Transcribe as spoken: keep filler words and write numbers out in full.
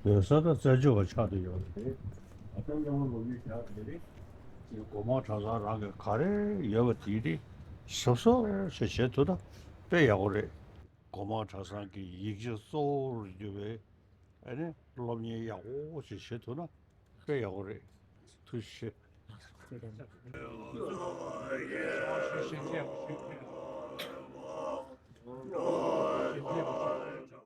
ཡོད་ས་དང་རྩད་གཅོད་པ་ཆགས་བསྡད་ཡོད་རེད། ད་ལྟ་སློབ་གཉེར་བྱ་བ་དེ་རེད། སྒོ་མང་གྲྭ་ཚང་རང་གི་ག་རེ་ཡོད་པ་དེ་དེ་གཟབ་གཟབ་ཞིག་བྱེད་ཐུབ་ན་དཔེ་ཡག་པོ་རེད། སྒོ་མང་གྲྭ་ཚང་གི་ཡིག་ཆ་གཙོ་བོར་གྱུར་པའི་ཨ་ནི་སློབ་གཉེར་ཡག་པོ་ཞིག་བྱེད་ཐུབ་ན་དཔེ་ཡག་པོ་རེད། ཐུགས་རྗེ་ཆེ།